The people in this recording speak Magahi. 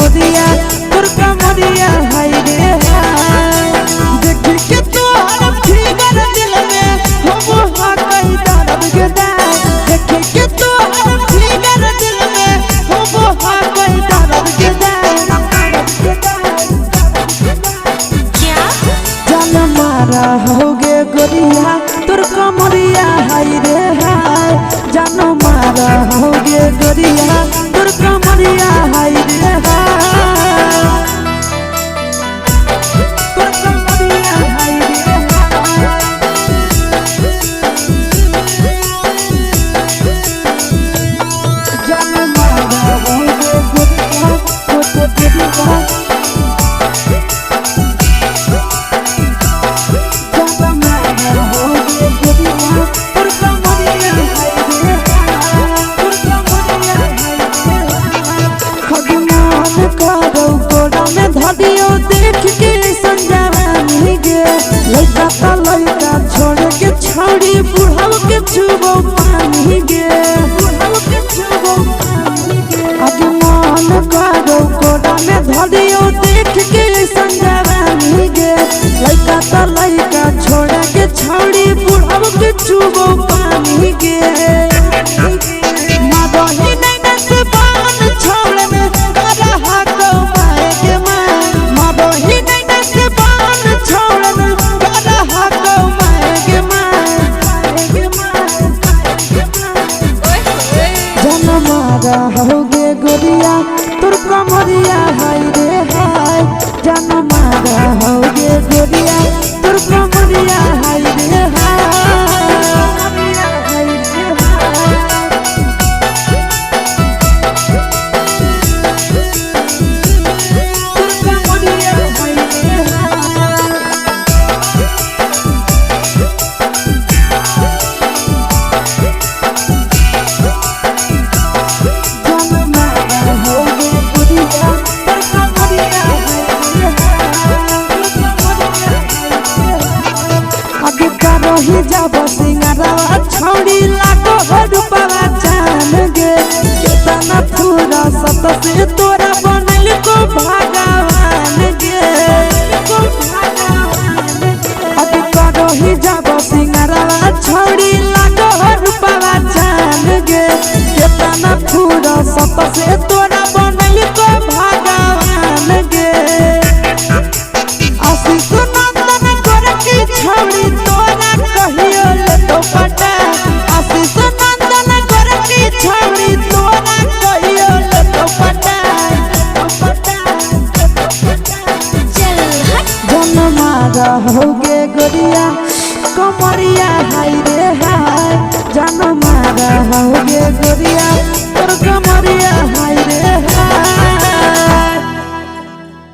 गोरिया तोर कमरिया हाय रे हाय। देख के तोहर फिगर दिल में हम हा कई दर्द के दाग। देख के तोहर फिगर दिल में हम हा कई दर्द के दाग। क्या जान मारा होगे गोरिया तोर कमरिया हाय रे हाय। जान मारा होगे गोरिया तोर कमरिया हाय रे हाय। तोर कमरिया हाय रे हाय। जान मारा होगे गोरिया तोर कमरिया। देख के संजवानी गे लइका त लइका छोड़ के छौड़ी बुढ़ाव के छुबो पानी गे। बुढ़ाव के छुबो पानी गे। आगे मन करो कोड़ा में धरियो देख के संजवानी गे लइका त लइका छोड़ के छौड़ी बुढ़ाव के छुबो पानी गे। मादही नैना से बान छोड़ में करा हाको माए के मां। मादही नैना से बान छोड़ में करा हाको माए के मां। ओए होए। जान मारा होगे गोरिया तोर कमरिया हाय रे हाय। जान मारा होगे गोरिया तोर कमरिया हाय रे हाय। तोर कमरिया हाय रे हाय। जान मारा होगे गोरिया तोर कमरिया हाय रे हाय। आगे करही जाब सिंगारवा छौड़ी लागो हो रूपवा जान गे। केतना फूरा सत से तोरा बनल को भगवान गे। आगे करही जाब सिंगारवा छौड़ी लागो हो रूपवा जान गे। केतना फूरा सत से तोरा बनल को भगवान गे। आशीष नंदन गोरखी छौड़ी तोरा कहियो ले तो पटा। आशीष नंदन गोरखी छौड़ी तोरा कहियो ले तो पटा। चल हट। जान मारा होगे गोरिया कमरिया हाय रे हाय। जान मारा होगे गोरिया तोर कमरिया।